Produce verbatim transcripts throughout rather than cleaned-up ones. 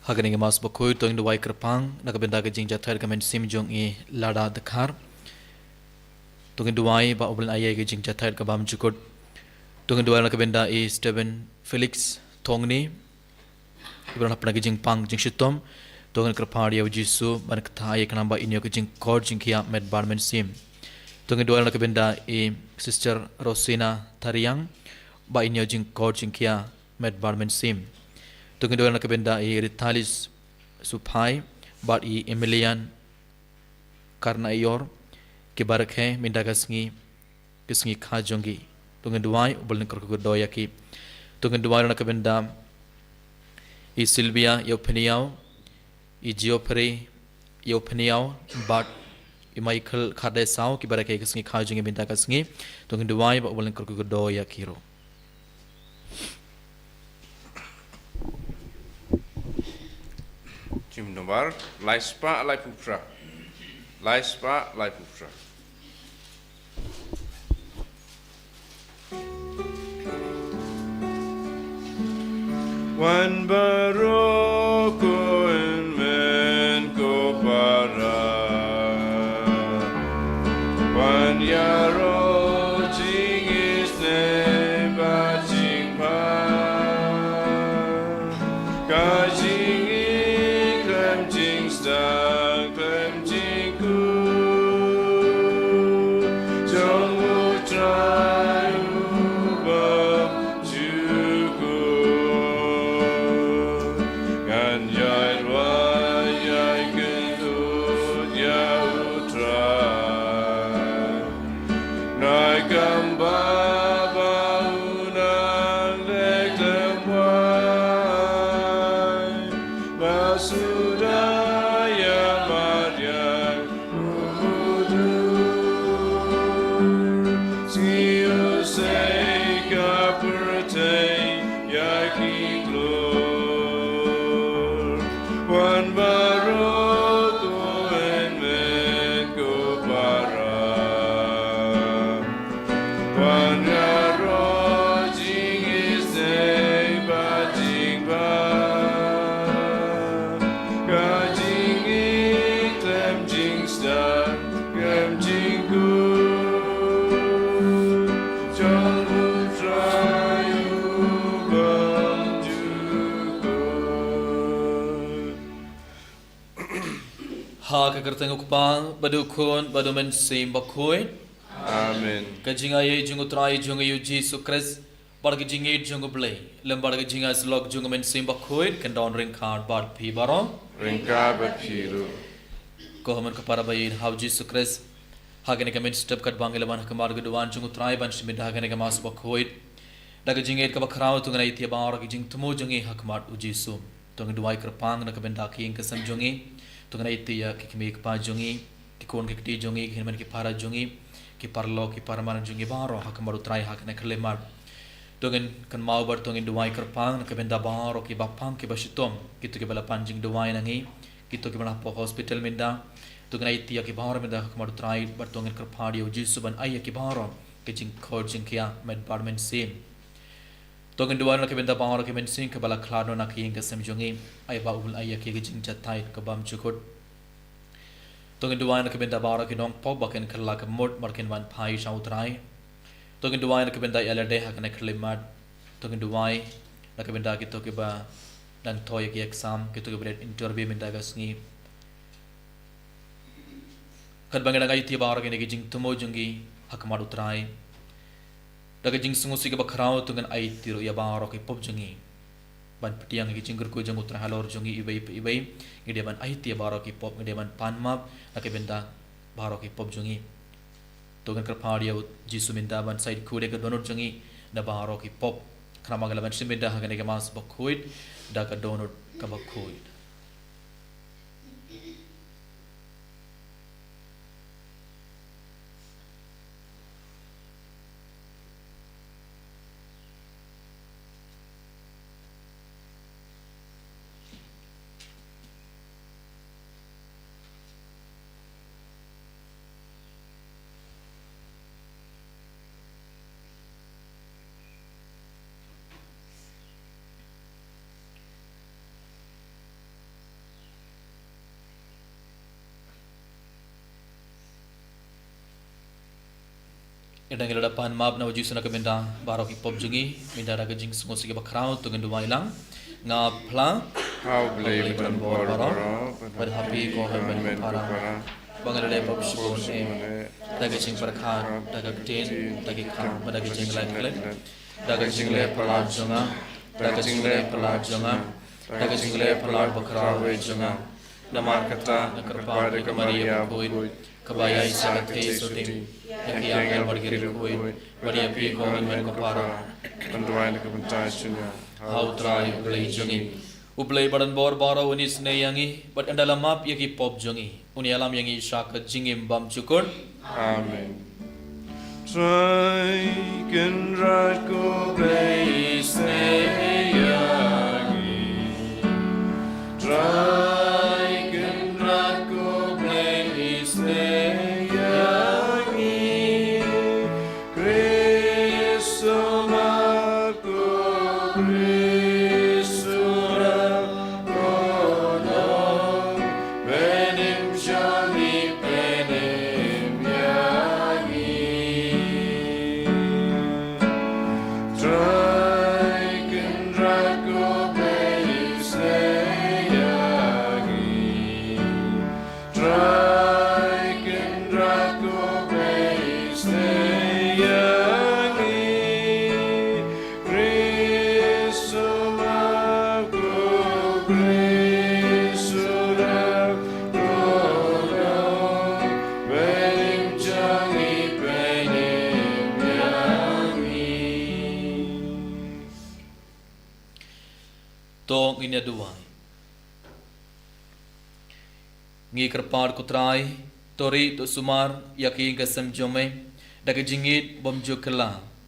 Ha kane ka Mass Bakhuid to ngin duwai kyrpang na ka bynta ka jingjahthait ka mynsiem jong i Lada Dkhar. To ngin duwai ba u Blei un ai ïa ka jingjahthait ka bymjukut. To ngin duwai na ka bynta i Stephen Felix Thongni, iba don hapdeng ka jingpang jingshitom. To ngin kyrpad ïa u Jisu ban ktah ïa i khnang ba in ïoh ka jingkor jingkhiah met bad mynsiem. To ngin duwai na ka bynta i Sister Rosina Thariang ba in ïoh jingkor jingkhiah met bad mynsiem. To ngin duwai na ka bynta i Ritalis Suphai bad i Emilian Karnaior, kiba rakhe mynta ka sngi, ka sngi kha jong ki. To ngin duwai u Blei un kyrkhu kyrdoh ïa ki. To ngin duwai na ka bynta i Sylvia Ïewphniaw, i Geoffrey Ïewphniaw bad i Michael Khardesaw, kiba rakhe ka sngi kha jong ki mynta ka sngi. To ngin duwai ba u Blei un kyrkhu kyrdoh ïa ki ruh. Jingmut nombar lai spah laiphew phra. Lai spah laiphew phra. Wan baroh ko hynmen ko para, wan ïaroh jingisynei bad jingpang. Ka jingïeit khlem jingsdang khlem jingkhuid jong U Trai uba jukut. Ngan ïai duwai ïai kynduh ïa U Trai. Nai kam ba ba u nang leh khlem wai, ba suda ïa mariang u dur. Sngi u sei ka pyrthei ïa ki klur. Wan baroh ko hynmen ko para. Wan ïaroh jingisynei bad jingpang. Ka jingïeit khlem jingsdang khlem jingkhuid jong U Trai uba jukut. Ha ka kyrteng U Kpa bad U Khun bad U Mynsiem Bakhuid. Amen. Ka jingaiei jong U Trai jong ngi U Jisu Khrist, bad ka jingïeit jong U Blei, lem bad ka jingïasyllok jong U Mynsiem Bakhuid, kan don ryngkat bad phi baroh. Ryngkat bad phi ruh. Ko hynmen ko para ba ïeit ha U Jisu Khrist, ha kane ka mynstep katba ngi la wan ha khmat ka duwan jong U Trai ban shim bynta ha kane ka Mass Bakhuid, da ka jingïeit kaba khraw to ngin aiti ïa baroh ki jingthmu jong ngi ha khmat U Jisu. To ngin duwai kyrpang na ka bynta ki ïing ki sem jong ngi. To ngin aiti ïa ki kmie ki kpa jong ngi, ki khun ki kti jong ngi, ki hynmen ki para jong ngi, ki paralok ki parman jong ngi baroh ha khmat U Trai ha kane ka khyllipmat. To ngin kynmaw bad to ngin duwai kyrpang na ka bynta baroh kiba pang kiba shitom, kito kiba la pan jingduwai na ngi, kito kiba na hapoh hospital mynta. To ngin aiti ïa ki baroh mynta ha khmat U Trai bad to ngin kyrpad ïa U Jisu ban ai ïa ki baroh ka jingkor jingkhiah met bad mynsiem. To ngin duwai na ka bynta baroh ki mynsiem kiba la khlad noh na ki ïing ki sem jong ngi. Ai ba U Blei un ai ïa ki ka jingjahthait ka bymjukut. To ngin duwai na ka bynta baroh ki nongpop ba kin kylla ka mut bad kin wan phai sha U Trai. To ngin duwai na ka bynta ïa lade ha kane ka khyllipmat. To ngin duwai na ka bynta kito kiba dang thoh ïa ki exam, kito kiba dep interview mynta ka sngi. Katba ngi dang aiti ïa baroh kine ki jingthmu jong ngi ha khmat U Trai, da ka jingsngewsih kaba khraw to ngin aiti ruh ïa baroh ki pop jong ngi. Ban pdiang ïa ki jingkyrkhu jong U Trai halor jong ngi iwei pa iwei. Ngi dei ban aiti ïa baroh ki pop, ngi dei ban pan map na ka bynta baroh ki pop jong ngi. To ngin kyrpad ïa U Jisu mynta ban shait khuid ïa ka dohnud jong ngi na baroh ki pop. Khnang ba ngin lah ban shim bynta ha kane ka Mass Bakhuid da ka dohnud kaba khuid. Ynda ngi la da pan map na u Jisu na ka bynta baroh ki pop jong ngi, mynta da ka jingsngewsih kaba khraw to ngin duwai lang. Nga phla ha U Blei badonbor baroh, bad ha phi ko hynmen ko para, ba nga la leh pop shibun eh, da ka jingpyrkhat, da ka ktien, da ki kam, bad da ka jingleh klet, da ka jingleh palat jong nga, da ka jingleh palat jong nga, da ka jingleh palat bakhraw eh jong nga. Namar kata nga kyrpad ïa ka Maria bakhuid, kaba ïaishah kynthei suti, ïa ki angel bad ki riewkhuid, bad ïa phi ko hynmen ko para, ban duwai na ka bynta jong nga ha U Trai U Blei jong ngi. U Blei badonbor baroh un isynei ïa ngi, bad un da la map ïa ki pop jong ngi, un ïalam ïa ngi sha ka jingim bymjukut. Amen. Trai Kynrad ko Blei isynei ïa ngi. Trai Kynrad ko Blei isynei ïa ngi. Khrist u map ko, Khrist u rap ko, don pynïap jong ngi, pynïap ïa ngi. Trai Kynrad ko Blei isynei ïa ngi. Trai Kynrad ko Blei isynei ïa ngi. Khrist u map ko, Khrist u rap ko, don pynïap jong ngi, pynïap ïa ngi. To ngin ïa duwai. Ngi kyrpad ko Trai, to ri to sumar ïa ka ïing ka sem jong me da ka jingïeit bymjukut,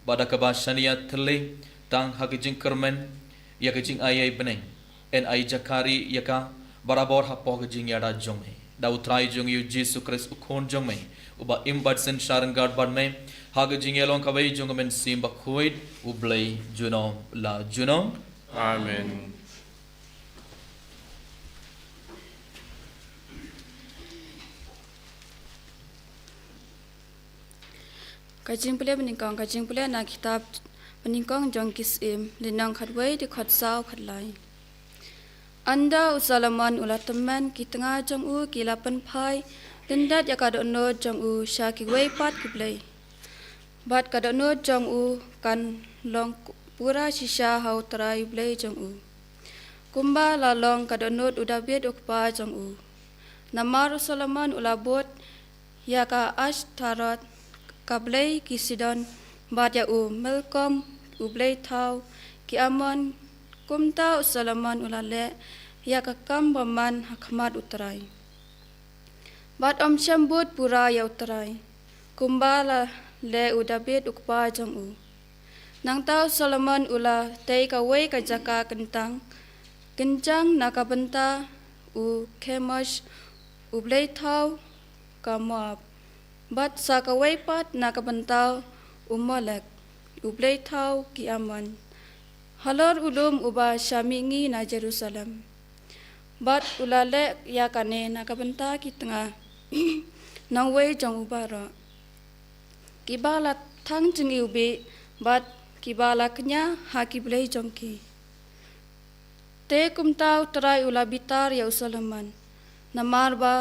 bad da kaba shaniah thylli tang ha ka jingkyrmen ïa ka jingai ei bneng, yn ai jaka ri ïa ka barabor hapoh ka jingïada jong me. Da U Trai jong ngi U Jisu Khrist U Khun jong me, uba im bad synshar ryngkat bad me ha ka jingïalong kawei jong ka Mynsiem Bakhuid, U Blei junom la junom. Amen. Ka jingpule banyngkong, ka jingpule na kitab banyngkong jong ki Syiem, lynnong khatwei, dkhot saw, khatlai. Ynda u Solomon u la tymmen, ki tnga jong u ki la pynphai lyndet ïa ka dohnud jong u sha kiwei pat ki blei. Bad ka dohnud jong u kan long pura shisha ha U Trai U Blei jong u, kumba la long ka dohnud u Dabid u kpa jong u. Namar u Solomon u la bud ïa ka Ashtaroth, ka blei ki Sidon, bad ïa u Milkom, u blei thaw ki Amon. Kumta u Solomon u la leh ïa ka kam bymman ha khmat U Trai, bad um shym bud pura ïa U Trai, kumba la leh u Dabid u kpa jong u. Nangta u Solomon u la tei kawei ka jaka kyntang kynjang na ka bynta u Kemosh, u blei thaw ka Moab, bad sa kawei pat na ka bynta u Molek, u blei thaw ki Amon, halor u lum uba sha mihngi na Jerusalem. Bad u la leh ïa kane na ka bynta ki tnga nongwei jong u baroh, kiba la thang jingiwbih, bad kiba la kñia ha ki blei jong ki. Te kumta U Trai u la bitar ïa u Solomon, namar ba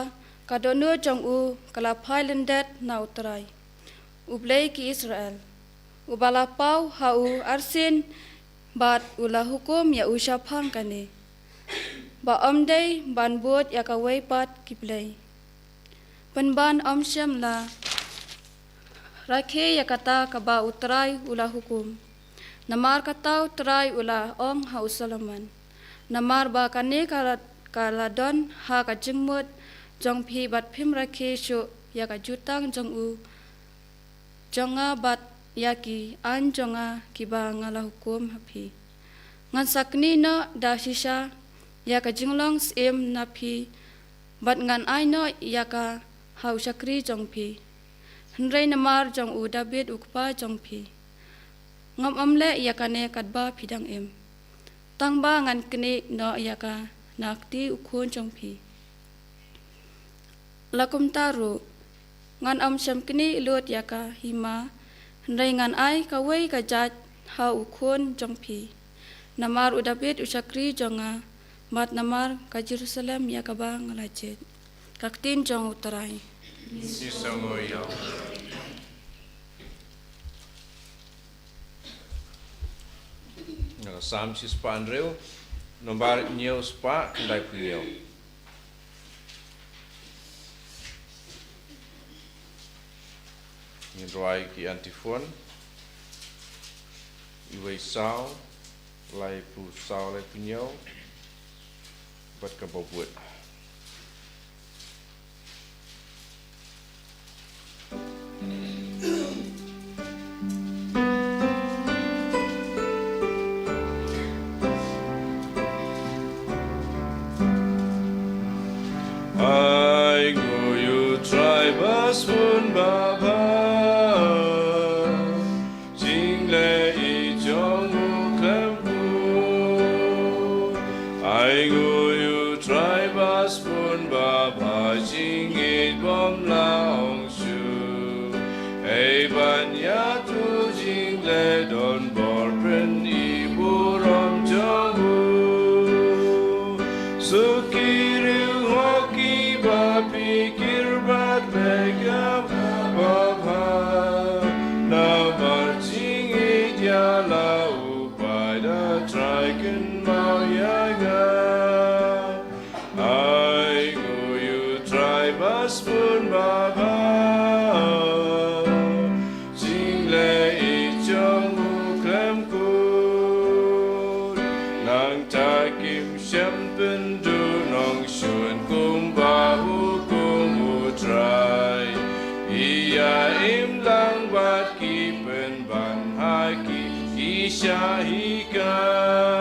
ka dohnud jong u ka la phai lyndet na U Trai, U Blei ki Israel, uba la paw ha u arsien, bad u la hukum ïa u shaphang kane, ba ym dei ban bud ïa kawei pat ki blei, pynban ym shym la rakhe ïa kata kaba U Trai u la hukum. Namar kata U Trai u la ong ha u Solomon, namar ba kane ka la, ka la don ha ka jingmut jong phi, bad phim rakhe shuh ïa ka jutang jong u, jong nga, bad ïa ki aiñ jong nga kiba nga la hukum ha phi. Ngan sa knieh noh da shisha ïa ka jinglong syiem na phi, bad ngan ai noh ïa ka ha u shakri jong phi, hynrei namar jong u Dabid u kpa jong phi, ngam ym leh ïa kane katba phi dang im, tangba ngan knieh noh ïa ka na kti u khun jong phi. La kumta ruh, ngan ym shym knieh lut ïa ka hima Hynrei ngan ai kawei ka jait ha u khun jong phi, namar u Dabid u shakri jong nga, bad namar ka Jerusalem ïa kaba nga la jied. Ka ktien jong u Trai. Ngi sngew ïa u. Nga Salm shispah hynriew, nombar hynñiew spah khyndai phew hynñiew. Ngin rwai ki antiphon. Iwei saw, laiphew saw, laiphew hynñiew, bad kaba bud. Ai nguh ïa u Trai ba sbun babha, jingleh ïeit jong u khlem kut. Ai nguh ïa u Trai ba sbun babha, jingïeit bym lah ong shuh. Hei ban ïathuh jingleh don bor, pyni burom jong u. Suki riewhok kiba pyrkhat bad leh kaba bha, namar jingïeit ïa la u paid, ah Trai kynmaw ïa nga. Ai nguh ïa u Trai ba sbun babha, jingleh ïeit jong u khlem kut. Nangta kim shym pynduh nongshun kumba hukum u Trai. Ïa im lang bad ki pynban ha ki, ki shah hikai.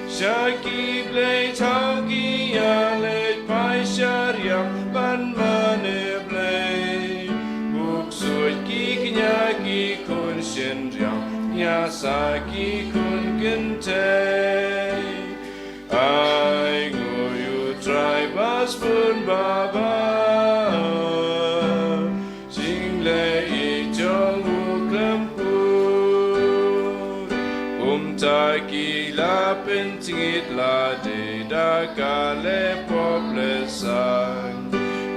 Sha ki blei thaw ki ïaleit phai sha riam ban mane blei. Buk suit ki kñia ki khun shynriang, kñia sa ki khun kynthei. Ai nguh ïa u Trai ba sbun babha, jingleh ïeit jong u khlem kut. Kumta ki la pynjngit lade da ka leh pop leh sang.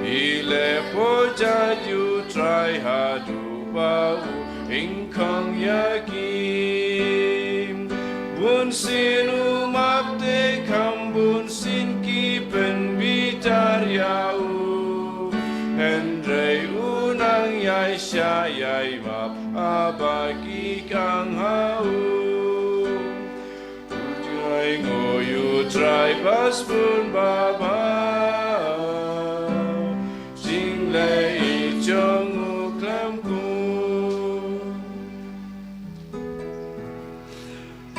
Ki leh pop jait ïa u Trai haduh ba u ïeng khang ïa ki. Bunsien u map te kham, bunsien ki pynbitar ïa u. Hynrei u nang ïaishah ïaimap haba ki kang ha u. Ai nguh ïa u Trai ba sbun babha, jingleh ïeit jong u khlem kut.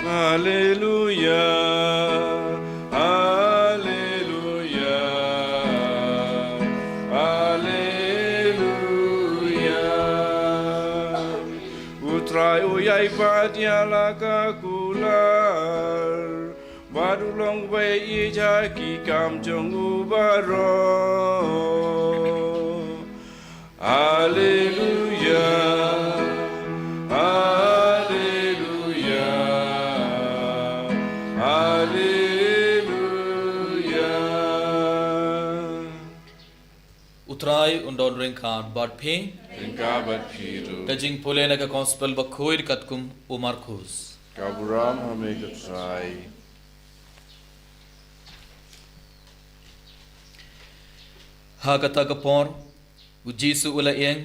Haleluia, haleluia, haleluia. U Trai u ïai pat ïa la ka kular, bad u long uba ïeit ha ki kam jong u baroh. Haleluia, haleluia, haleluia. U Trai un don ryngkat bad phi. Ryngkat bad phi ruh. Ka jingpule na ka Gospel bakhuid katkum u Markus. Ka burom ha me ko Trai. Ha kata ka por, u Jisu u la ïeng,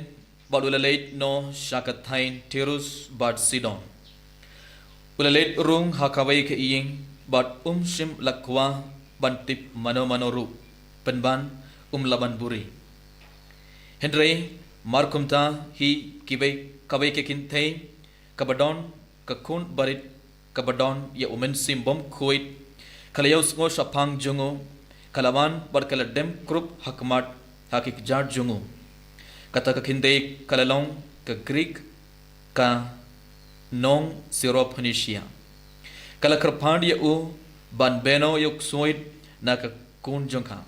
bad u la leit noh sha ka thaiñ Tirus bad Sidon. U la leit rung ha kawei ka ïing, bad um shym la kwah ban tip mano mano ruh, pynban um lah ban buhrieh. Hynrei markumta hi kiwei, kawei ka kynthei, kaba don ka khun barit, kaba don ïa u mynsiem bymkhuid, ka la ïohsngew shaphang jong u, ka la wan bad ka la dem krup ha khmat ha ki kjat jong u. Kata ka kynthei ka la long ka Grik, ka nong Syrophoenisia. Ka la kyrpad ïa u ban bynñiew ïa u ksuid na ka khun jong ka.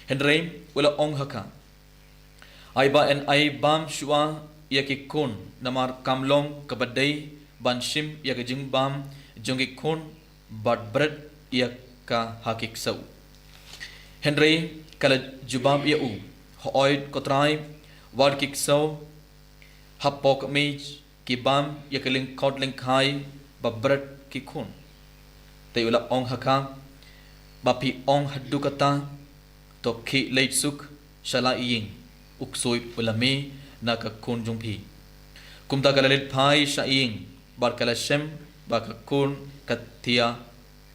Hynrei u la ong ha ka, ai ba yn ai bam shuwa ïa ki khun, namar kam long kaba dei ban shim ïa ka jingbam jong ki khun bad bret ïa ka ha ki ksew. Hynrei ka la jubab ïa u, hooid ko Trai, wat ki ksew hapoh ka miej ki bam ïa ka lyngkhot lyngkhai ba bret ki khun. Te u la ong ha ka, ba phi ong haduh katta, to khie leit suk sha la ïing, u ksuid u la mih na ka khun jong phi. Kumta ka la leit phai sha ïing bad ka la shem ba ka khun ka thiah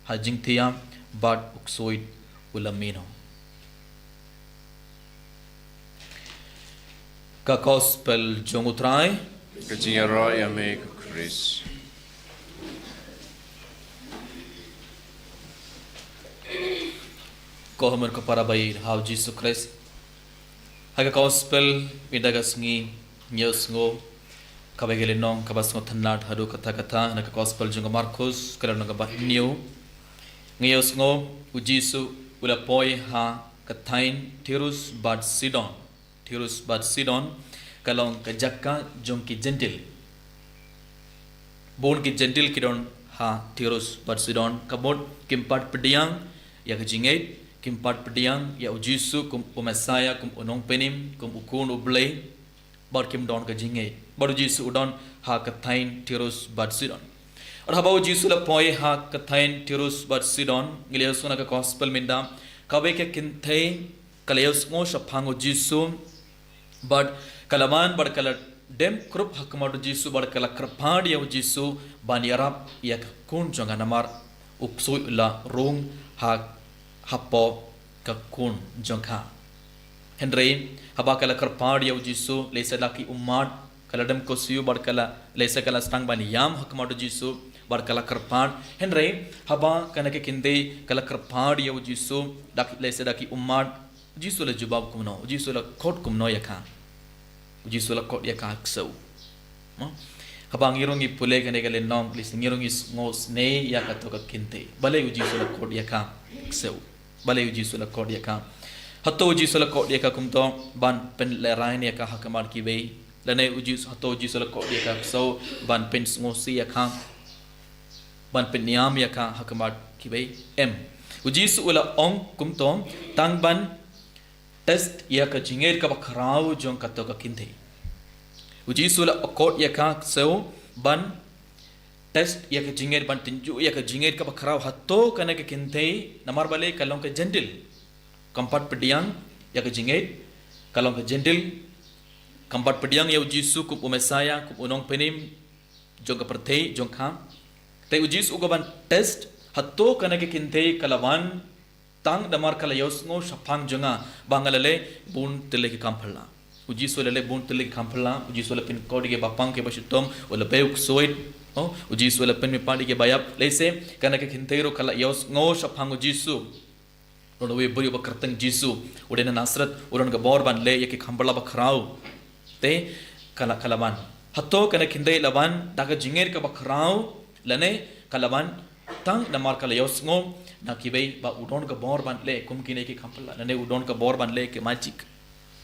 ha jingthiah bad u ksuid u la mih noh. Ka Gospel jong u Trai. Ka jingïaroh ïa me ko Khrist. Ko hynmen ko para ba ïeit ha u Jisu Khrist. Ha ka Gospel mynta ka sngi ngi ïohsngew kaba ïa ka lynnong kaba sngewtynnat haduh katta katta na ka Gospel jong ka Markus ka lynnong kaba hynñiew. Ngi ïohsngew u Jisu u la poi ha ka thaiñ Tirus bad Sidon. Tirus bad Sidon ka long ka jaka jong ki Jentil. Bun ki Jentil ki don ha Tirus bad Sidon, ka mut kim pat pdiang ïa ka jingngeit, kim pat pdiang ïa u Jisu kum u Messaïah, kum u Nongpynim, kum u Khun u Blei, bad kim don ka jingngeit. Bad u Jisu u don ha ka thaiñ Tirus bad Sidon. Bad haba u Jisu u la poi ha ka thaiñ Tirus bad Sidon, ngi la ïohsngew na ka Gospel mynta, kawei ka kynthei ka la ïohsngew shaphang u Jisu, bad ka la wan bad ka la dem krup ha khmat u Jisu bad ka la kyrpad ïa u Jisu ban ïarap ïa ka khun jong ka namar u ksuid u la rung ha hapoh ka khun jong ka. Hynrei haba ka la kyrpad ïa u Jisu, lehse da ki ummat, ka la dem kynshew bad ka la, lehse ka la sdang ban ïam ha khmat u Jisu bad ka la kyrpad. Hynrei haba kane ka kynthei ka la kyrpad ïa u Jisu, da ki, lehse da ki ummat, u Jisu u la jubab kumno, u Jisu u la khot kumno ïa ka. U Jisu u la khot ïa ka ksew. Mo? Haba ngi ruh ngi pule kane ka lynnong, lehse ngi ruh ngi sngewsynei ïa kato ka kynthei. Balei u Jisu u la khot ïa ka ksew? Balei u Jisu u la khot ïa ka? Hato u Jisu u la khot ïa ka kumto ban pynlehraiñ ïa ka ha khmat kiwei? Lane u Jisu, hato u Jisu u la khot ïa ka ksew ban pynsngewsih ïa ka, ban pynïam ïa ka ha khmat kiwei? Em. U Jisu u la ong kumto tang ban test ïa ka jingngeit kaba khraw jong kato ka kynthei. U Jisu u la khot ïa ka ksew ban test ïa ka jingngeit, ban tynjuh ïa ka jingngeit kaba khraw hato kane ka kynthei, namar balei, ka long ka Jentil. Kam pat pdiang ïa ka jingngeit, ka long ka Jentil, kam pat pdiang ïa u Jisu kum u Messaïah, kum u Nongpynim jong ka pyrthei jong ka. Te u Jisu u kwah ban test hato kane ka kynthei ka la wan tang namar ka la ïohsngew shaphang jong nga ba nga la leh bun tylli ki kam phylla. U Jisu u la leh bun tylli ki kam phylla, u Jisu u la pynkhot ïa ki bapang ki bashitom, u la bei u ksuid. Oh, u Jisu u la pynmihpat ïa ki baïap. Lehse kane ka kynthei ruh ka la ïohsngew shaphang u Jisu. Don uwei u briew ba kyrteng Jisu, u dei na Nasareth, u don ka bor ban leh ïa ki kam phylla bakhraw. Te ka la, ka la wan. Hato kane ka kynthei la wan da ka jingngeit kaba khraw, lane ka la wan tang namar ka la ïohsngew na kiwei ba u don ka bor ban leh kum kine ki kam phylla, lane u don ka bor ban leh ki magic?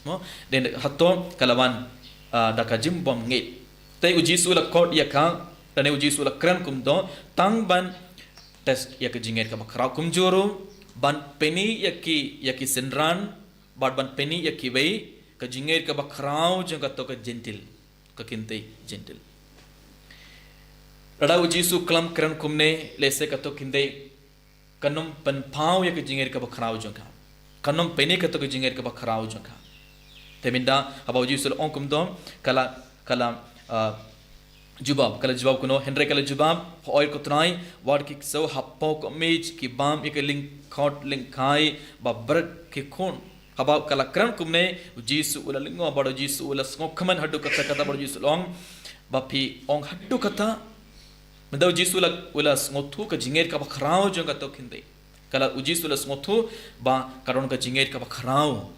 Mo, dei hato ka la wan, ah, da ka jingbym ngeit? Te u Jisu u la khot ïa ka, lane u Jisu u la kren kumto tang ban test ïa ka jingngeit kaba khraw, kumjuh ruh ban pyni ïa ki, ïa ki synran, bad ban pyni ïa kiwei ka jingngeit kaba khraw jong kato ka Jentil, ka kynthei Jentil. Lada u Jisu u khlem kren kumne, lehse kato ka kynthei kan ym pynpaw ïa ka jingngeit kaba khraw jong ka, kan ym pyni kato ka jingngeit kaba khraw jong ka. Te mynta haba u Jisu u la ong kumto, ka la, ka la, ah, jubab, ka la jubab kumno? Hynrei ka la jubab, hooid ko Trai, wat ki ksew hapoh ka miej ki bam ïa ka lyngkhot lyngkhai ba bret ki khun. Haba ka la kren kumne, u Jisu u la lyngngoh bad u Jisu u la sngewkmen haduh katta katta bad u Jisu u la ong, ba phi ong haduh katta. Mynta u Jisu u la, u la sngewthuh ka jingngeit kaba khraw jong kato ka kynthei. Ka la, u Jisu u la sngewthuh ba ka don ka jingngeit kaba khraw.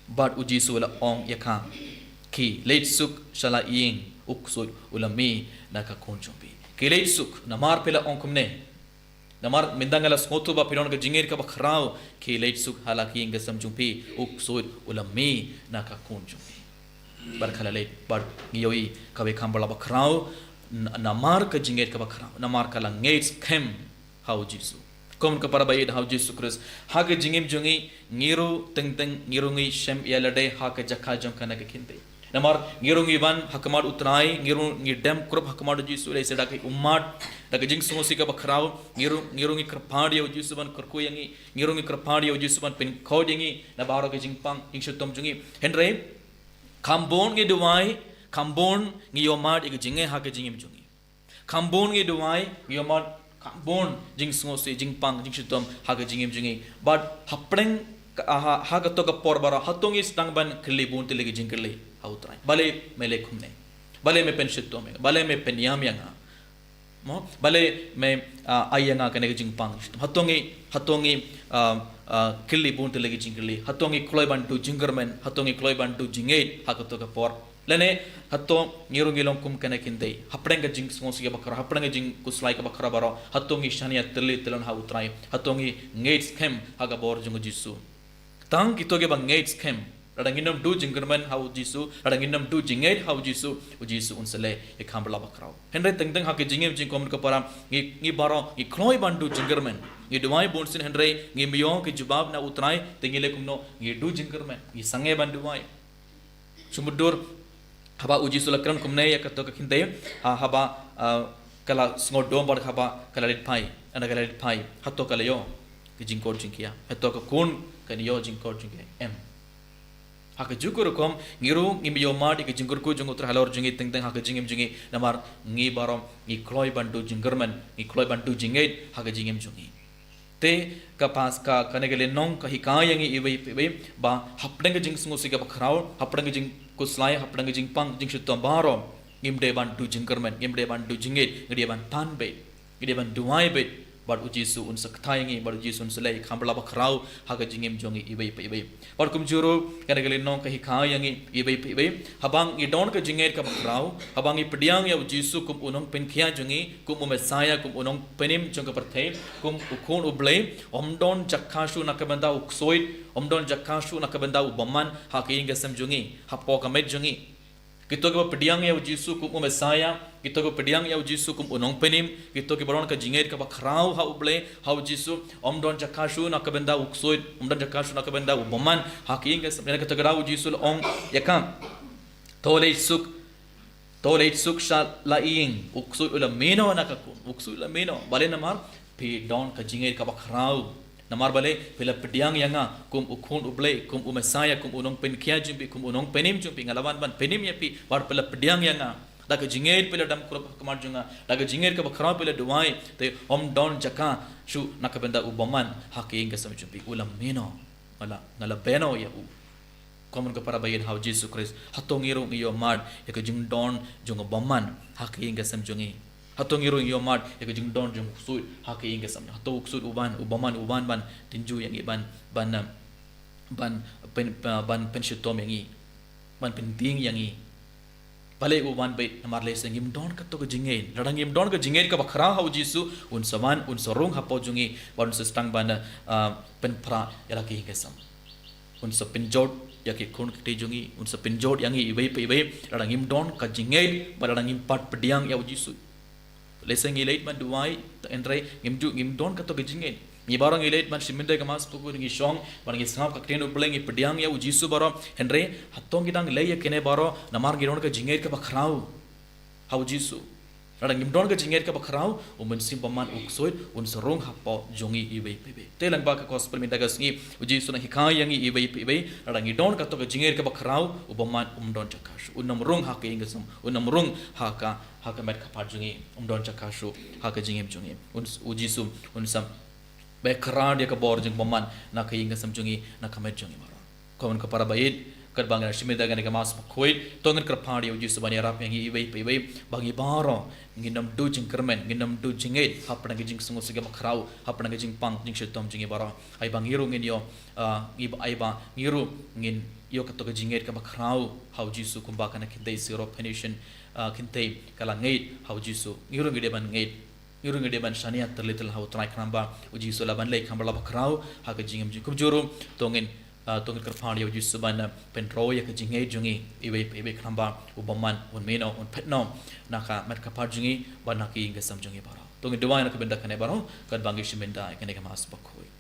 Bad u Jisu u la ong ïa ka, khie leit suk sha la ïing, u ksuid u la mih na ka khun jong phi. Khie leit suk, namar phi la ong kumne. Namar mynta nga la sngewthuh ba phi don ka jingngeit kaba khraw, khie leit suk ha la ka ïing ka sem jong phi, u ksuid u la mih na ka khun jong phi. Bad ka la leit, bad ngi ïohi kawei ka kham ba la bakhraw, n-, namar ka jingngeit kaba khraw, namar ka la ngeit skhem ha u Jisu. Kum ka para baieit ha u Jisu Khrist, ha ka jingim jong ngi, ngi ruh teng teng, ngi ruh ngi shem ïa lade ha ka jaka jong kane ka kynthei. Namar ngi ruh ngi wan ha khmat u Trai, ngi ruh ngi dem kurup ha khmat u Jisu, lehse da ka ummat, da ka jingsngewsih kaba khraw, ngi ruh, ngi ruh ngi kyrpad ïa u Jisu ban kyrkhu ïa ngi, ngi ruh ngi kyrpad ïa u Jisu ban pynkhuid ïa ngi na baroh ka jingpang jingshitom jong ngi. Hynrei kham bun ngi duwai, kham bun ngi ïohmad ïa ka jingngeit ha ka jingim jong ngi. Kham bun ngi duwai, ngi ïohmad, kham bun jingsngewsih, jingpang, jingshitom ha ka jingim jong ngi. Bad hapdeng ka, ha, ha kato ka por baroh, hato ngi sdang ban kylli bun tylli ki jingkylli ha u Trai? Balei me leh kumne? Balei me pynshitom ïa nga? Balei me pynïam ïa nga? Mo, balei me, ah, ai ïa nga kane ka jingpang? Hato ngi, hato ngi, ah, ah, kylli bun tylli ki jingkylli? Hato ngi kloi ban duh jingkyrmen? Hato ngi kloi ban duh jingngeit ha kato ka por? Lane hato ngi ruh ngi long kum kane ka kynthei, hapdeng ka jingsngewsih kaba khraw, hapdeng ka jingkhuslai kaba khraw baroh, hato ngi shaniah tylli tylli ha u Trai? Hato ngi ngeit skhem ha ka bor jong u Jisu? Tang kito kiba ngeit skhem, lada ngin ym duh jingkyrmen ha u Jisu, lada ngin ym duh jingngeit ha u Jisu, u Jisu un sa leh ïa ka kham ba la bakhraw. Hynrei teng teng ha ka jingim jingkhot ka para, ngi, ngi baroh ngi kloi ban duh jingkyrmen. Ngi duwai bunsien hynrei ngim ïoh ka jubab na u Trai, te ngi leh kumno? Ngi duh jingkyrmen, ngi sangeh ban duwai. Shu mutdur, haba u Jisu u la kren kumne ïa kato ka kynthei, ha, haba, ah, ka la sngewdom bad haba ka la leit phai, ynda ka la leit phai, hato ka la ïoh ka jingkor jingkhiah? Hato ka khun kan ïoh jingkor jingkhiah? Em. Ha kajuh ka rukom, ngi ruh ngim ïohmad ïa ka jingkyrkhu jong u Trai halor jong ngi teng teng ha ka jingim jong ngi, namar ngi baroh ngi kloi ban duh jingkyrmen, ngi kloi ban duh jingngeit ha ka jingim jong ngi. Te ka pas ka, kane ka lynnong ka hikai ïa ngi iwei pa iwei ba hapdeng ka jingsngewsih kaba khraw, hapdeng ka jingkhuslai, hapdeng ka jingpang jingshitom baroh, ngim dei ban duh jingkyrmen, ngim dei ban duh jingngeit, ngi dei ban pan beit, ngi dei ban duwai beit, bad u Jisu un sa kthah ïa ngi, bad u Jisu un sa leh ïa ka kham ba la bakhraw ha ka jingim jong ngi iwei pa iwei. Bad kumjuh ruh, kane ka lynnong ka hikai ïa ngi iwei pa iwei, haba ngi don ka jingngeit kaba khraw, haba ngi pdiang ïa u Jisu kum u nongpynkhiah jong ngi, kum u Messaïah, kum u nongpynim jong ka pyrthei, kum u Khun u Blei, ym don jaka shuh na ka bynta u ksuid, ym don jaka shuh na ka bynta u bymman ha ka ïing ka sem jong ngi, hapoh ka met jong ngi. Kito kiba pdiang ïa u Jisu kum u Messaïah, kito kiba pdiang ïa u Jisu kum u nongpynim, kito kiba don ka jingngeit kaba khraw ha u Blei, ha u Jisu, ym don jaka shuh na ka bynta u ksuid, ym don jaka shuh na ka bynta u bymman ha ka ïing ka sem. Kito kiba, u Jisu u la ong ïa ka, to leit suk, to leit suk sha la ïing. U ksuid u la mih noh na ka khun, u ksuid u la mih noh. Balei? Namar phi don ka jingngeit kaba khraw. Namar balei? Phi la pdiang ïa nga kum u Khun u Blei, kum u Messaïah, kum u nongpynkhiah jong phi, kum u nongpynim jong phi. Nga la wan ban pynim ïa phi, bad phi la pdiang ïa nga. Da ka jingngeit phi la dem kurup ha khmat jong nga, da ka jingngeit kaba khraw phi la duwai, te ym don jaka shuh na ka bynta u bymman ha ka ïing ka sem jong phi. U la mih noh, nga la, nga la beh noh ïa u. Kumno ka para baieit ha u Jisu Khrist, hato ngi ruh ngi ïohmad ïa ka jingdon jong u bymman ha ka ïing ka sem jong ngi? Hato ngi ruh ngi ïohmad ïa ka jingdon jong u ksuid ha ka ïing ka sem? Hato u ksuid u wan, u bymman u wan ban tynjuh ïa ngi, ban, ban, ah, ban pyn, ah, ban pynshitom ïa ngi, ban pyntieng ïa ngi? Balei u wan beit? Namar lehse ngim don kato ka jingngeit. Lada ngim don ka jingngeit kaba khraw ha u Jisu, un sa wan, un sa rung hapoh jong ngi, bad un sa sdang ban, ah, pynpra ïa la ka ïing ka sem. Un sa pynjot ïa ki khun ki kti jong ngi, un sa pynjot ïa ngi iwei pa iwei, lada ngim don ka jingngeit, bad lada ngim pat pdiang ïa u Jisu. Lehse ngi leit ban duwai, hynrei ngim ju, ngim don kato ka jingngeit. Ngi baroh ngi leit ban shim ïa ka Mass Bakhuid, ngi shong, bad ngi sngap ka ktien u Blei, ngi pdiang ïa u Jisu baroh, hynrei hato ngi dang leh ïa kine baroh namar ngi don ka jingngeit kaba khraw ha u Jisu? Lada ngim don ka jingngeit kaba khraw, u mynsiem bymman, u ksuid, un sa rung hapoh jong ngi iwei pa iwei. Te lyngba ka gospel mynta ka sngi, u Jisu u nang hikai ïa ngi iwei pa iwei, lada ngi don kato ka jingngeit kaba khraw, u bymman um don jaka shuh, un ym rung ha ka ïing ka sem, un ym rung ha ka, ha ka met ka phad jong ngi, um don jaka shuh ha ka jingim jong ngi. Un, u Jisu un sa beh kyrpad ïa ka bor jong u bymman na ka ïing ka sem jong ngi, na ka met jong ngi baroh. Kumno ka para baieit, katba ngi la shim ïa kane ka Mass Bakhuid, to ngin kyrpad ïa u Jisu ban ïarap ïa ngi iwei pa iwei, ba ngi baroh ngin ym duh jingkyrmen, ngin ym duh jingngeit hapdeng ka jingsngewsih kaba khraw, hapdeng ka jingpang jingshitom jong ngi baroh. Ai ba ngi ruh ngin ïoh, ah, ngi ba, ai ba ngi ruh ngin ïoh kato ka jingngeit kaba khraw ha u Jisu, kumba kane ka kynthei Syrophoenician, ah, kynthei ka la ngeit ha u Jisu. Ngi ruh ngi dei ban ngeit, ngi ruh ngi dei ban shaniah tylli tylli ha u Trai, khnang ba u Jisu u lah ban leh ïa ka kham ba la bakhraw ha ka jingim jong ngi. Kumjuh ruh, to ngin Ah, to ngin kyrpad ïa u Jisu ban, ah, pynroi ïa ka jingngeit jong ngi, iwei pa iwei, khnang ba u bymman un mih noh, un phet noh na ka met kyrpad jong ngi bad na ka ïing ka sem jong ngi baroh. To ngin duwai na ka bynta kane baroh, katba ngi shim bynta ïa kane ka Mass bakhuid.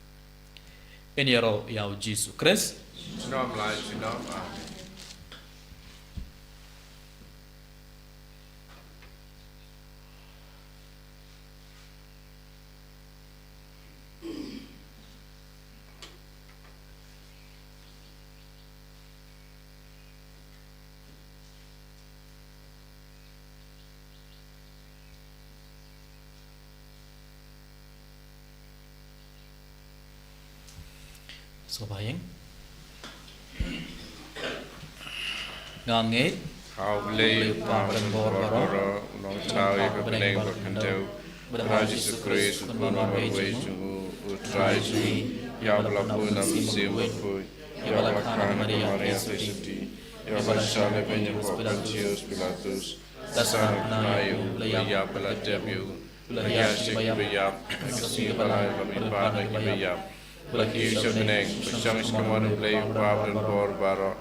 Ngin ïaroh ïa u Jisu Khrist. Junom la junom. Amen. Sngewbha ïa nga. Nga ngeit ha U Blei U Kpa badonbor baroh, U Nongthaw ïa ka bneng bad ka khyndew, bad ha U Jisu Khrist U Khun marwei jong U, U Trai jong ngi, ïa ba la bun na U Mynsiem Bakhuid, ïa ba la kha na ka Maria Theisotti, ïa ba la shah lehbeiñ hapoh Pontius Pilatus, la sahnarphna ïa U, la ïap, la tep ïa U, la hiar sha ki ba ïap, ha ka sngi ba lai la mihpat na ki ba ïap, la kiew sha bneng, la shong sha ka mon U Blei U Kpa badonbor baroh.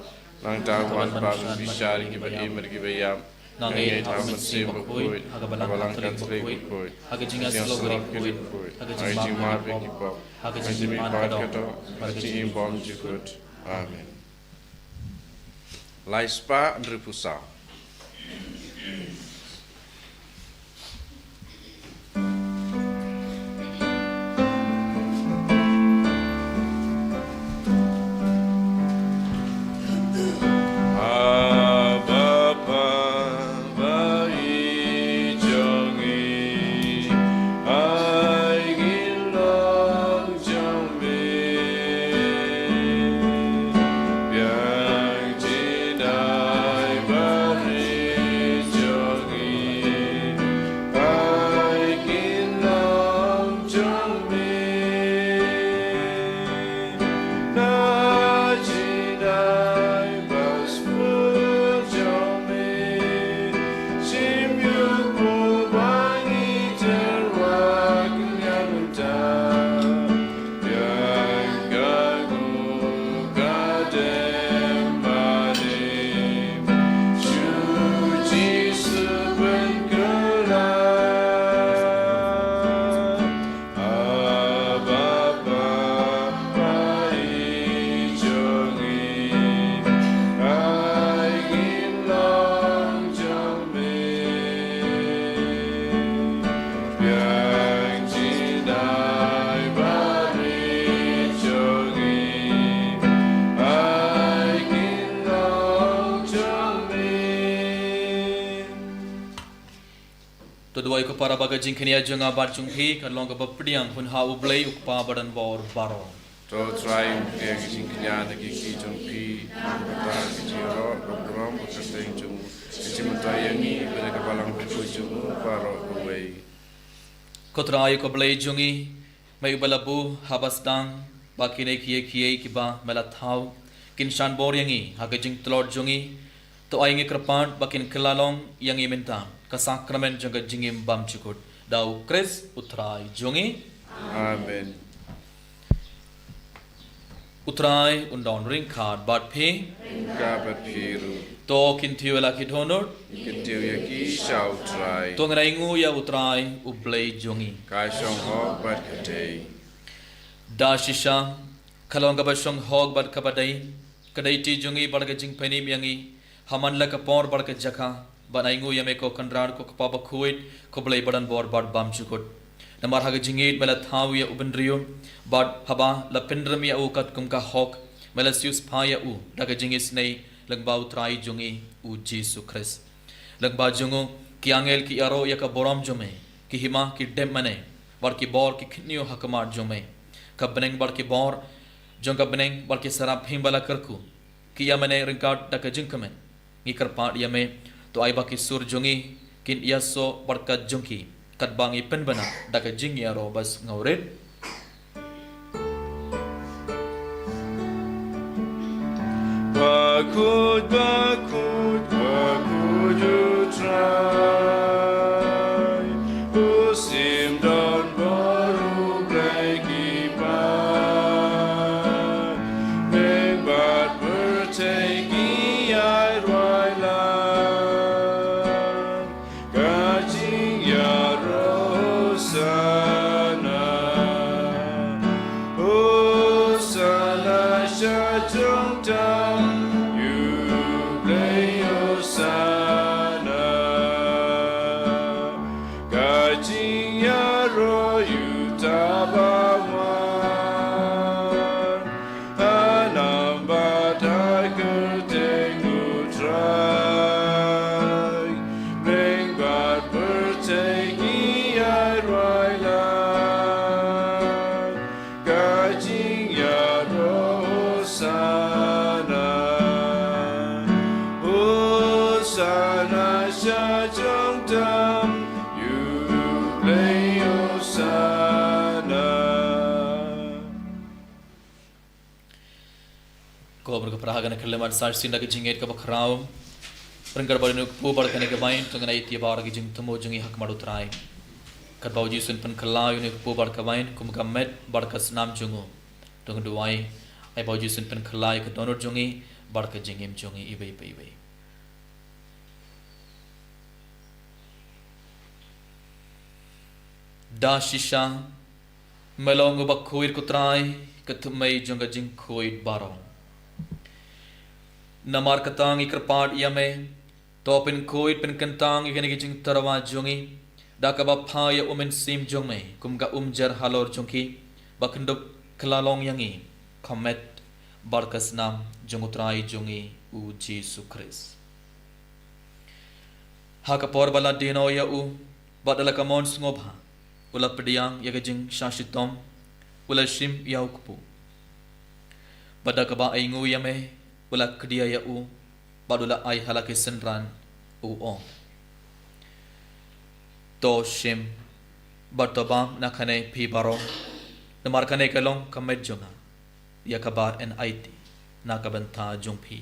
Nangta U wan pat ban bishar ïa ki ba im bad ki ba ïap. Nga ngeit ha U Mynsiem Bakhuid, ha ka Balang Katholik bakhuid, ha ka jingïasyllok ïa ki bakhuid, ha ka jingmap ïa ki pop, ha ka jingmihpat ka doh, bad ka jingim bymjukut. Amen. Lai spah hynriewphew saw. Abba, Pa ba i jong ngi, ai ngin long jong me. Biang jingdai barit jong ngi, ai ngin long jong me. Na jingdai ba sbun jong me, shim ïa u ba ngi tyrwa kynja mynta. Biang ka ngu ka dem ba dem, shu Jisu pynkylla. Abba, Pa ba i jong ngi, ai ngin long jong me. Biang jingdai barit jong ngi, ai ngin long jong me. To duwai ko para ba ka jingkñia jong nga bad jong phi kan long kaba pdiang hun ha U Blei U Kpa badonbor baroh. To Trai un pdiang ka jingkñia na ki kti jong phi, na ka bynta ka jingïaroh, ka burom bad ka kyrteng jong u, ka jingmyntoi ïa ngi bad ïa ka balang bakhuid jong u baroh kawei. Ko Trai ko Blei jong ngi, me uba la buh haba sdang ba kine kiei kiei kiba me la thaw kin shan bor ïa ngi ha ka jingtlot jong ngi, to ai ngi kyrpad ba kin kylla long ïa ngi mynta ka sakramen jong ka jingim bymjukut, da U Khrist U Trai jong ngi. Amen. U Trai un don ryngkat bad phi. Ryngkat bad phi ruh. To kyntiew ïa la ki dohnud. Kyntiew ïa ki sha U Trai. To ngin ainguh ïa U Trai U Blei jong ngi. Ka shong hok bad ka dei. Da shisha ka long kaba shong hok bad kaba dei ka dei ti jong ngi bad ka jingpynim ïa ngi ha man la ka por bad ka jaka, ban ainguh ïa me ko Kynrad, ko Kpa bakhuid, ko Blei badonbor bad bymjukut. Namar ha ka jingïeit me la thaw ïa u bynriew, bad haba la pynrem ïa u katkum ka hok, me la siewspah ïa u da ka jingisynei lyngba U Trai jong ngi U Jisu Khrist. Lyngba jong u ki angel ki ïaroh ïa ka burom jong me, ki hima ki dep mane, bad ki bor ki khynñiuh ha khmat jong me. Ka bneng bad ki bor jong ka bneng bad ki saraphim ba la kyrkhu ki ïa mane ryngkat da ka jingkmen. Ngi kyrpad ïa me, to ai ba ki sur jong ngi kin ïasoh bad ka jong ki, katba ngi pynbna da ka jingïaroh ba sngewrit. Bakhuid, bakhuid, bakhuid U Trai, u sim don bor U Blei ki paid. Ba wan ha nam bad ha kyrteng U Trai, beiñ bad pyrthei ngi ïaroh lad. Ka jingïaroh Hosana, Hosana sha jong tam, ïa U Blei Hosana. Ko Bor, ka phra ha kane ka khyllipmat sa shisien da ka jingngeit kaba khraw. Ryngkat bad une u kpu bad kane ka waiñ, to ngin aiti ïa baroh ki jingthmu jong ngi ha khmat U Trai. Katba U Jisu un pynkylla ïa une u kpu bad ka waiñ kum ka met bad ka snam jong u, to ngin duwai: Ai ba U Jisu un pynkylla ïa ka dohnud jong ngi bad ka jingim jong ngi iwei pa iwei. Da shisha Me long uba khuid ko Trai, ka thymmei jong ka jingkhuid baroh. Namar kata ngi kyrpad ïa me, to pynkhuid pynkyntang ïa kine ki jingtyrwa jong ngi da kaba phah ïa U Mynsiem jong me kum ka umjer halor jong ki, ba kin dup kylla long ïa ngi ka met bad ka snam jong U Trai jong ngi U Jisu Khrist. Ha ka por ba la die noh ïa u, bad da la ka mon sngewbha, u la pdiang ïa ka jingshah shitom, u la shim ïa u kpu. Bad da kaba ainguh ïa me, u la kdiah ïa u, bad u la ai ha la ki synran, u ong: To shim, bad to bam na kane phi baroh, namar kane ka long ka met jong nga, ïa kaba yn aiti na ka bynta jong phi.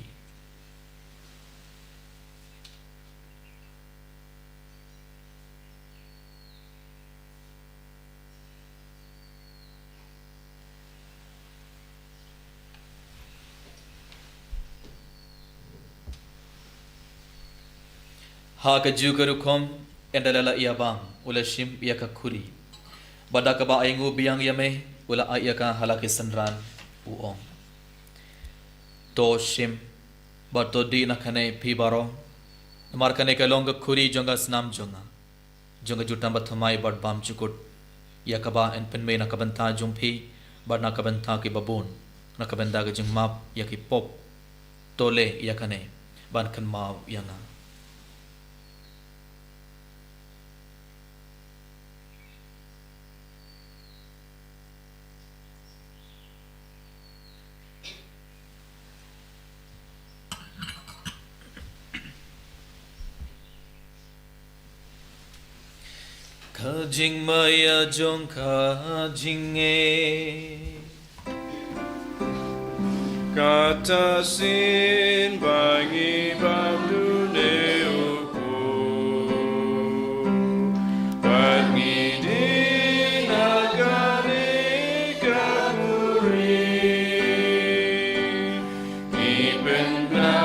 Ha kajuh ka rukom, ynda la ïa bam, u la shim ïa ka khuri. Bad da kaba ainguh biang ïa me, u la ai ïa ka ha la ki synran, u ong: To shim, bad to dih na kane phi baroh, namar kane ka long ka khuri jong ka snam jong nga, jong ka jutang bathymmai bad bymjukut, ïa kaba yn pynmih na ka bynta jong phi, bad na ka bynta kiba bun, na ka bynta ka jingmap ïa ki pop. To leh ïa kane ban kynmaw ïa nga. Ka jingmaïa jong ka jingngeit. Kata shisien ba ngi bam da une u kpu, bad ngi dih na kane ka khuri, ngi pynbna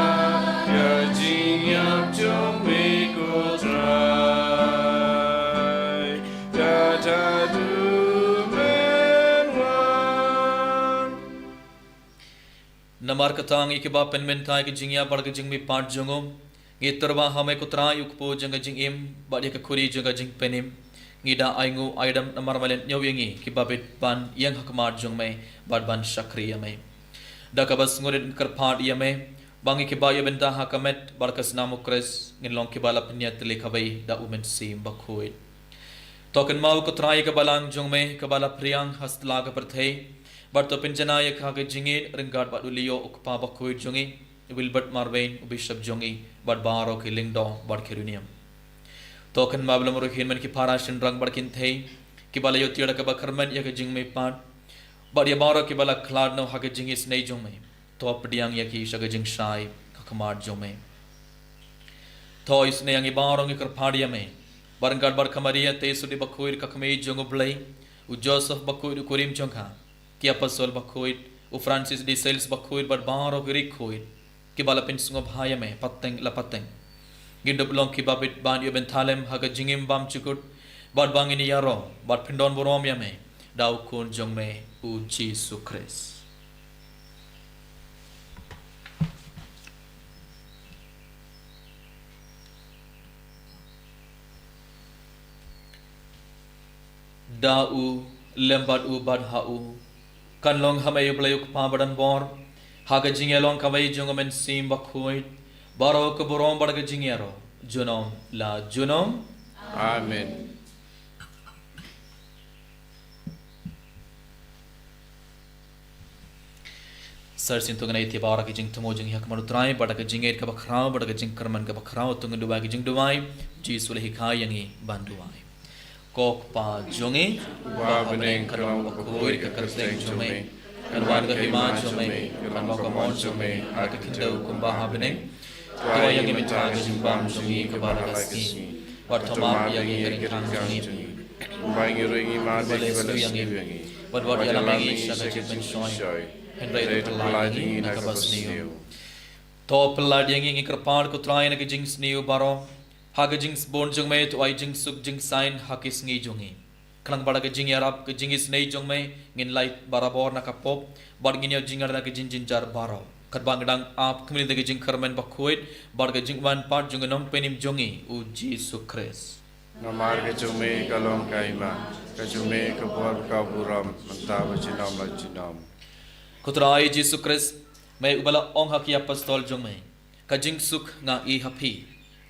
ka jingïap jong me ko Trai, da haduh men wan. Namar kata ngi kiba pynmynta ïa ka jingïap bad ka jingmihpat jong u, ngi tyrwa ha me ko Trai, u kpu jong ka jingim, bad ïa ka khuri jong ka jingpynim. Ngi da ainguh aidam namar me leh ñiew ïa ngi kiba bit ban ïeng ha khmat jong me, bad ban shakri ïa me. Da kaba sngewrit ngi kyrpad ïa me, ba ngi kiba ïa bynta ha ka met bad ka snam u Khrist, ngin long kiba la pynïatylli kawei da u Mynsiem Bakhuid. To kynmaw ko Trai ïa ka balang jong me, kaba la phriang ha satlak ka pyrthei, bad to pynjanai ïa ka ha ka jingïeit ryngkat bad u Leo u kpa bakhuid jong ngi, u Wilbert Marwein u bishop jong ngi, bad baroh ki lyngdoh bad ki riewniam. To kynmaw ba la mrad ruh hi man ki para shynrang bad kynthei, kiba la ïoh tiar da kaba kyrmen ïa ka jingmihpat, bad ïa baroh kiba la khlad noh ha ka jingisynei jong me. To pdiang ïa ki sha ka jingshai ha khmat jong me. To isynei ïa ngi baroh, ngi kyrpad ïa me, ba ryngkat bad ka Maria Theisotti bakhuid ka kmie jong u Blei, u Joseph bakhuid u kurim jong ka, ki apostol bakhuid, u Francis de Sales bakhuid bad baroh ki riewkhuid, kiba la pynsngewbha ïa me pateng la pateng, ngin dup long kiba bit ban ïoh bynta lem ha ka jingim bymjukut, bad ba ngin ïaroh bad pyndonburom ïa me da u Khun jong me u Jisu Khrist. Da u lem bad u bad ha u. Kan long ha me, U Blei u Kpa badonbor, ha ka jingïalong kawei jong u Mynsiem Bakhuid, baroh ka burom bad ka jingïaroh junom la junom. Amen. Sa shisien to ngin ïa ïathie ba ha ka jingthmu jong ngi ha khmat U Trai, bad ka jingngeit kaba khraw, bad ka jingkyrmen kaba khraw, to ngin duwai ka jingduwai Jisu u la hikai ïa ngi ban duwai. Ko Kpa jong ngi uba ha bneng, ka long bakhuid ka kyrteng jong me, kan wan ka hima jong me, kan long ka mon jong me ha ka khyndew kumba ha bneng. To ai ïa ngi mynta ka jingbam jong ngi kaba ha la ka sngi, bad to map ïa ngi ka ringtang jong ngi, kumba ngi ruh ngi map ïa kiba la sniew ïa ngi, bad wat ïalam ïa ngi sha ka jingpynshoi, hynrei to pyllait ïa ngi na kaba sniew. To pyllait ïa ngi, ngi kyrpad ko Trai, na ka jingsniew baroh, ha ka jingsbun jong me to ai jingsuk jingsaiñ ha ki sngi jong ngi. Khnang ba da ka jingïarap, ka jingisynei jong me, ngin lait barabor na ka pop, bad ngin ïoh jingïarap na ka jingjynjar baroh, katba ngi dang ap khmih da ka jingkyrmen bakhuid bad ka jingwan pat jong u Nongpynim jong ngi, u Jisu Khrist. Namar ka jong me ka long ka hima, ka jong me ka bor, ka burom, mynta bad junom la junom. Ko Trai Jisu Khrist, me uba la ong ha ki apostol jong me, ka jingsuk nga ai ha phi,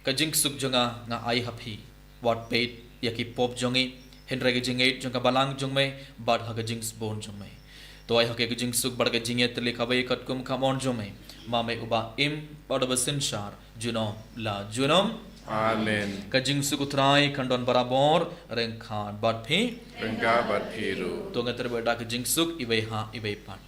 ka jingsuk jong nga nga ai ha phi. Wat peit ïa ki pop jong ngi, hynrei ka jingngeit jong ka balang jong me, bad ha ka jingsbun jong me. To ai ha ki ka jingsuk bad ka jingïatylli kawei katkum ka mon jong me, ma me uba im bad uba synshar junom la junom. Amen. Ka jingsuk U Trai kan don barabor ryngkat bad phi. Ryngkat bad phi ruh. To ngin ïatrei bad ka jingsuk iwei ha iwei pat.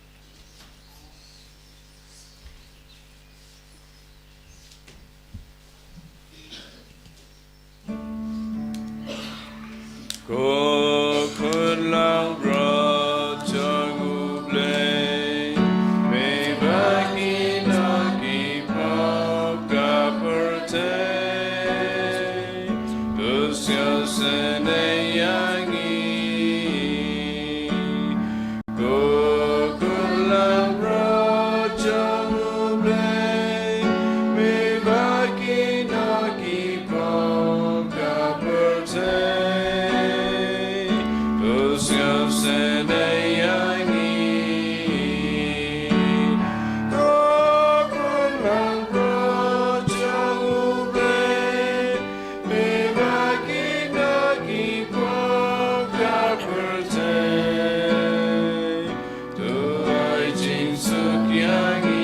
Ko khun langbrot jong U Blei, me bad kino ki pop ka pyrthei, to sngewsynei ïa ngi. Ko khun langbrot jong U Blei, me bad kino ki pop ka pyrthei, to sngewsynei ïa ngi. Ko khun langbrot jong U Blei, me bad kino ki pop ka pyrthei, to ai jingsuk ïa ngi.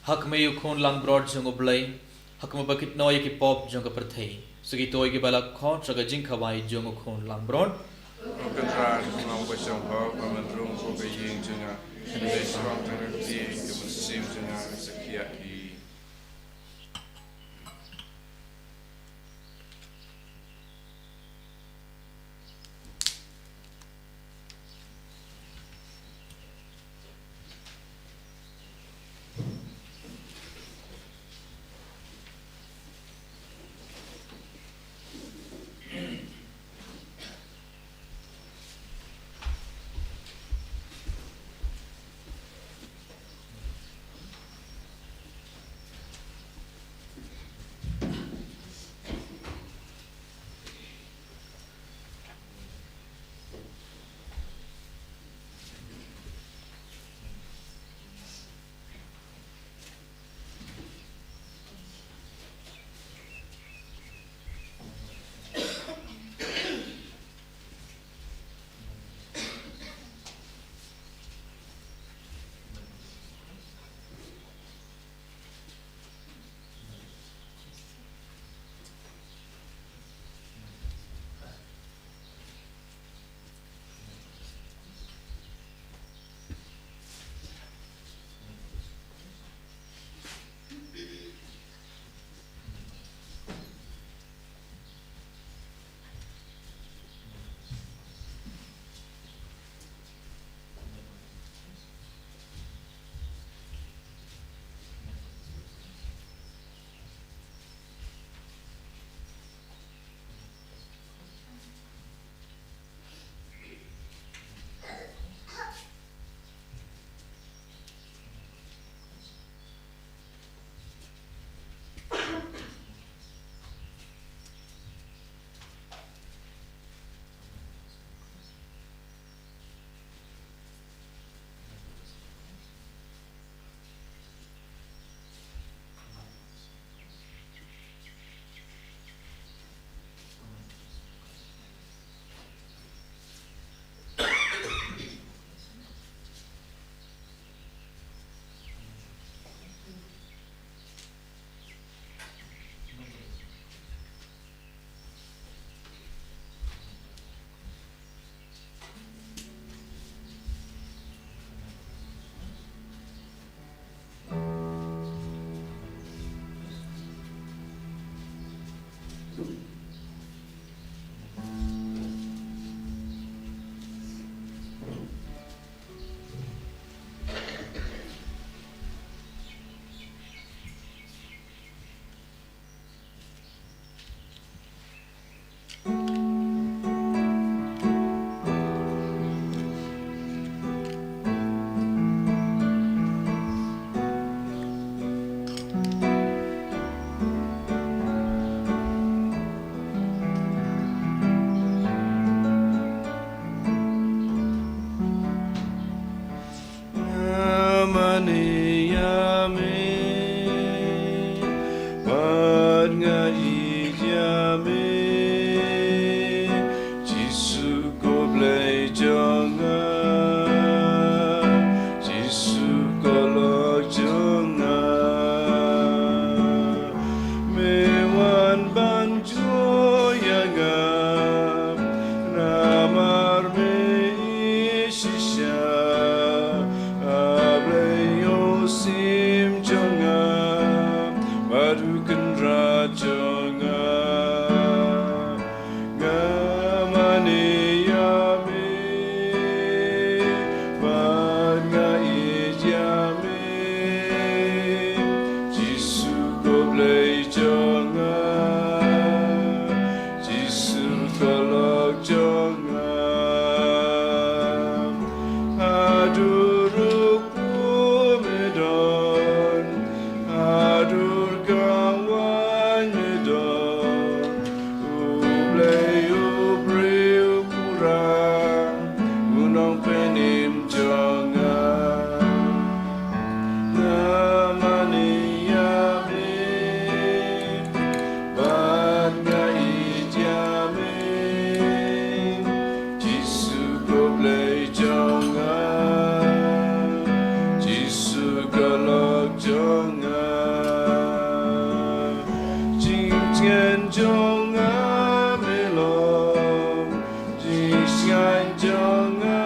Ha khmih u khun langbrot jong U Blei, ha khmih ba kit noh ïa ki pop jong ka pyrthei. Sa kito ïa kiba la khot sha ka jingkhawai jong u khun langbrot. Ko Kynrad, ngan ong ba shong hok, ba men rung ko ka ïing jong nga. Hynrei shuwa tang ka kti, ka mynsiem jong nga kan sa khiah hi. Nga mane ïa me, bad nga ïeit ïa me. Jisu ko Blei jong nga, Jisu ko lok jong nga. Me wan ban jngoh ïa nga, namar me ïeit shisha. A Blei, u Syiem jong nga bad u Kynrad jong nga. Nga mane ïa me, bad nga ïeit ïa me. Jisu ko Blei jong nga, Jisu ko lok jong nga. Haduh ruh me don, haduh kawang me don. U Blei u briew u rai, u nongpynim jong nga. Nga mane ïa me, bad nga ïeit ïa me. Jisu ko Blei jong nga, Jisu ko lok jong nga. Jingtngen jong nga me long, jingtngen jong nga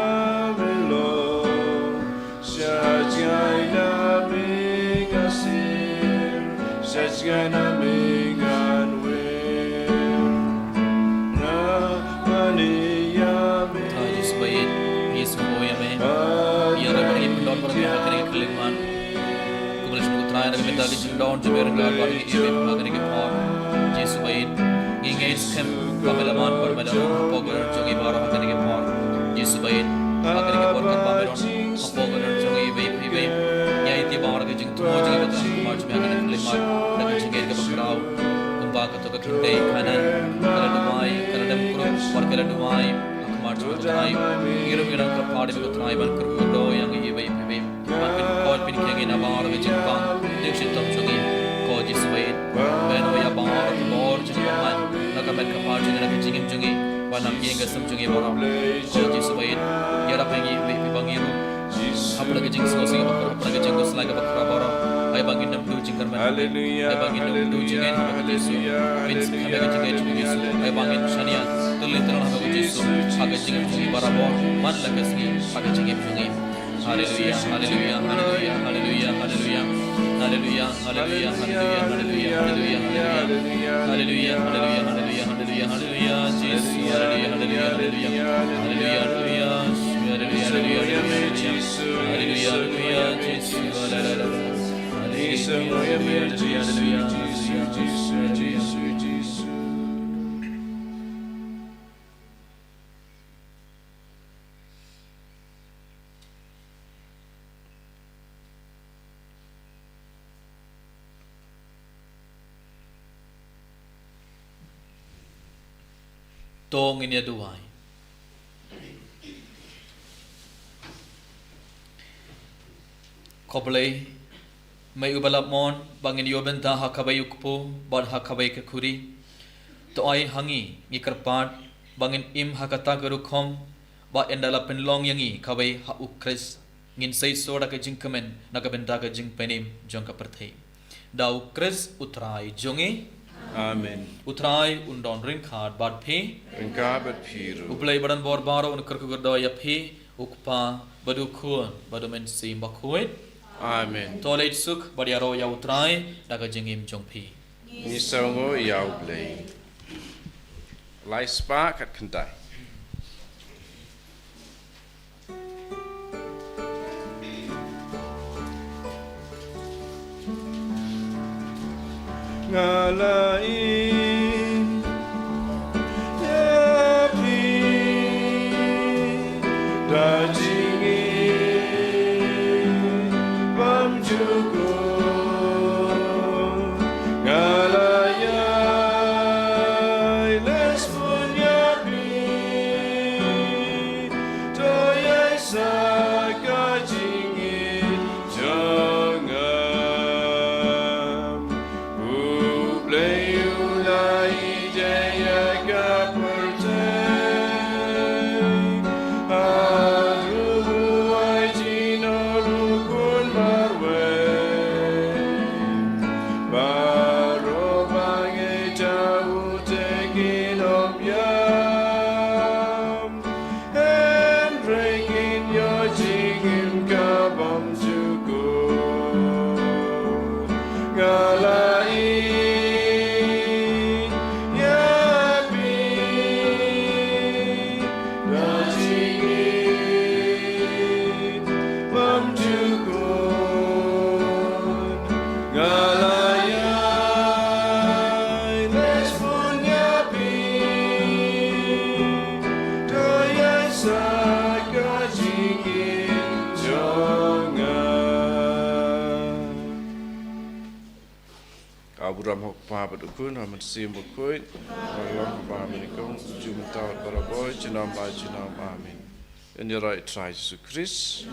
me long. Sha jngai na me nga sir, sha jngai na me ngan wer. Nga mane ïa me. Trai Jisu ba ïeit, ngi sngewbha ïa me. Ïa rai ba ngi pyndonkam ïa me ha kane ka khyllipmat. Khublei shibun Trai na ka bynta ka jingdon jong me ryngkat bad ngi ïa me ha kane ka por. Jisu ba ïeit, ngi ngeit skhem ba me la mad bad me la rung hapoh ka dohnud jong ngi baroh ha kane ka por. Jisu ba ïeit, ha kane ka por katba me don hapoh ka dohnud jong ngi iwei pa iwei, ngi aiti baroh ka jingthmu jong ngi ba ka dang kumar jong me ha kane ka khyllipmat da ka jingngeit kaba khraw. Kumba kato ka kynthei Kanan ka la duwai, ka la dem krup bad ka la duwai ha khmat jong me ko Trai. Ngi ruh ngi nang kyrpad ïa me ko Trai ban kyrkhu ïa ngi iwei pa iwei. Ban pynkoit pynkheiñ ïa baroh ka jingbam, ka jingshitom jong ngi. Ko Jisu ba ïeit, pynbeit ïa baroh ki bor jong ngi ban man na ka met ka phad jong ngi, na ka jingim jong ngi, ban ïeng ka sem jong ngi baroh. Ko Jisu ba ïeit, ïarap ïa ngi iwei pa iwei ba ngi ruh hapdeng ka jingsngewsih kaba khraw, hapdeng ka jingkhuslai kaba khraw baroh. Ai ba ngin ym duh jingkyrmen. Haleluya. Ai ba ngin ym duh jingngeit ha me ko Jisu. Haleluya. Pynskhem ïa ka jingngeit jong ngi ko Jisu. Ai ba ngin shaniah tylli tynnad ha me ko Jisu ha ka jingim jong ngi barabor, man la ka sngi ha ka jingim jong ngi. Haleluya, haleluya, haleluya, haleluya, haleluya. Haleluya, haleluya, haleluya, haleluya, haleluya, haleluya. Haleluya, haleluya, haleluya, haleluya, haleluya, Jisu. Haleluya, haleluya, haleluya. Haleluya, haleluya. Haleluya, haleluya, haleluya, Jisu. Haleluya, haleluya, Jisu. Haleluya, haleluya, haleluya, Jisu, Jisu, Jisu, Jisu. To ngin ïa duwai. Ko Blei, me uba la mon ba ngin ïoh bynta ha kawei u kpu bad ha kawei ka khuri. To ai ha ngi, ngi kyrpad ba ngin im ha kata ka rukom ba ynda la pynlong ïa ngi kawei ha u Khrist, ngin seisoh da ka jingkmen na ka bynta ka jingpynim jong ka pyrthei. Da u Khrist u Trai jong ngi. Amen. U Trai un don ryngkat bad phi. Ryngkat bad phi ruh. U Blei ba don bor baroh un kyrkhu kyrdoh ïa phi, u Kpa bad u Khun bad u Mynsiem Bakhuid. Amen. To leit suk bad ïaroh ïa u Trai da ka jingim jong phi. Ngi sngewnguh ïa u Blei. Lai spah khat khyndai. Nga la ïeit ïa phi da jingim bymjukut. Nga la ïai leh sbun ïa phi, to ïai sah ka jingim jong nga. U Blei u la ïeit ïa ka pyrthei haduh u ai jingïarap u Khun marwei. Baroh ba ngeit ïa u te kin ym ïap, hynrei kin ïoh jingim ka bymjukut. Nga la ïeit ïa phi da jingim bymjukut. Nga la ïai leh sbun ïa phi, to ïai sah ka jingim jong nga. Ka burom ha u Kpa bad u Khun, ha u Mynsiem Bakhuid, ba la long ha ba mynnyngkong, junom mynta bad barabor, junom la junom. Amen. Yn ïaroh ïa u Trai Jisu Khrist.